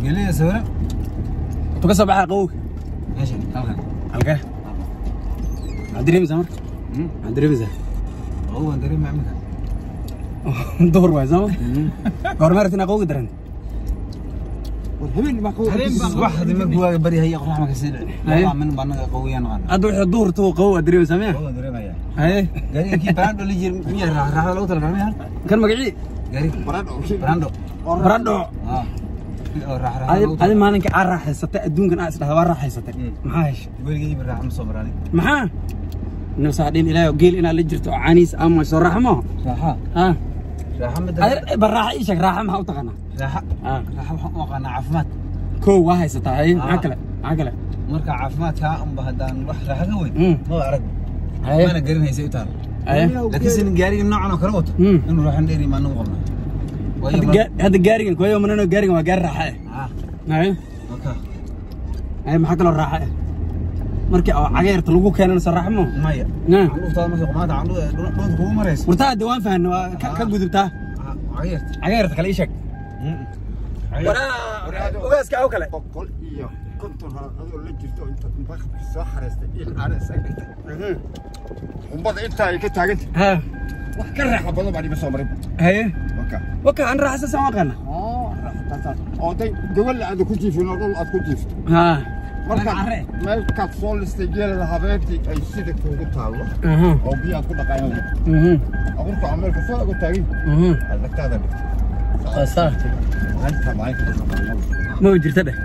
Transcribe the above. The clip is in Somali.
Geeliya sawiran. Intuu ka soo baxaa qabowga? Meeshan halkan. Halkee maxaad dareemaysaa marka? Maxaad dareemaysaa? Qabow waan dareemaya iminka. Duhur waay sooma? Goorma rabtin qabowga dareento? Habeen baa qabow. Subaxdii markuu waaga baryahaya, qorax ma kasii dhicin. Haye. Walaa min baa naga qabowiyaan naqaana. Hadda wixii duhur tuu qabow aad dareemaysaa miya? Qabow waan dareemaya. Haye. Gaariga kii Brando la jiri miya, raaxada loogu talagalay miya? Kan magacii? Gaariga Barado. Brando. Brando. Ah, oo raaxa adi loogu adi maalinka aa raaxaysatay adduunkan aa isdhaha waa raaxaysatay, maxaa heshay? Weligay raaxa ma soo maraanin. Maxaa nafsaa dhin ilaahay geel inaad la jirto oo caaniis ama soo raaxo maaho? Raaxa. Ha. Raaxa ma Adi bal raaxa ii sheeg, raaxa maxaa u taqaanaa? Raaxa. Ah. Raaxa waxaan u aqaanaa caafimaad. Kow waa haysataa. Haye, maxaa Ah. kale, maxaa kale? Marka caafimaadka unba haddaan wax raaxa ka weyn maba arag. Haye. Mana garanaysa u taal. Haye. Laakiin se nin gaariga noocan oo kale wato inuu raaxan dheeri maanu qabnaa. Waayo Hadda hadda gaarigan kuwayo manano, gaarigan waa gaari raaxa eh. Ah. Haye. Okay. Haye, maxaa kaloo raaxa eh? Markii oo cageerta lagu keenana soo raaxa maaho? Maya. Nah. Candhuuftaada markay qumaanta candhuufta kugu marayso. Wartaa hadda waan fahanay, waa ka gudubtaa. Cagayarta. Cageerta kale ii sheeg. Waraa ugaaska aw kale. 150 halaad adoo la jirto intaad bakadka soo xareystay il caana isaga dhigtay, xumbada intaa ay ka taaganta, ha, wax ka raaxa badan baan ima soo marin. Haye. Waka. Waka an raaxa saan aqaana. Oo day gobol aad ku jiifin oo dhul aad ku jiifto. Ha. Markaad Carre. meelkaad soo listay geelada habeebtii ay sida kuugu taallo oo biyo aad ku dhaqayan, aqurka ameelka soo uga taagin, aad lagtaada dhigtay. Qasaa. Maalinta maalinta Ma jirta dheh.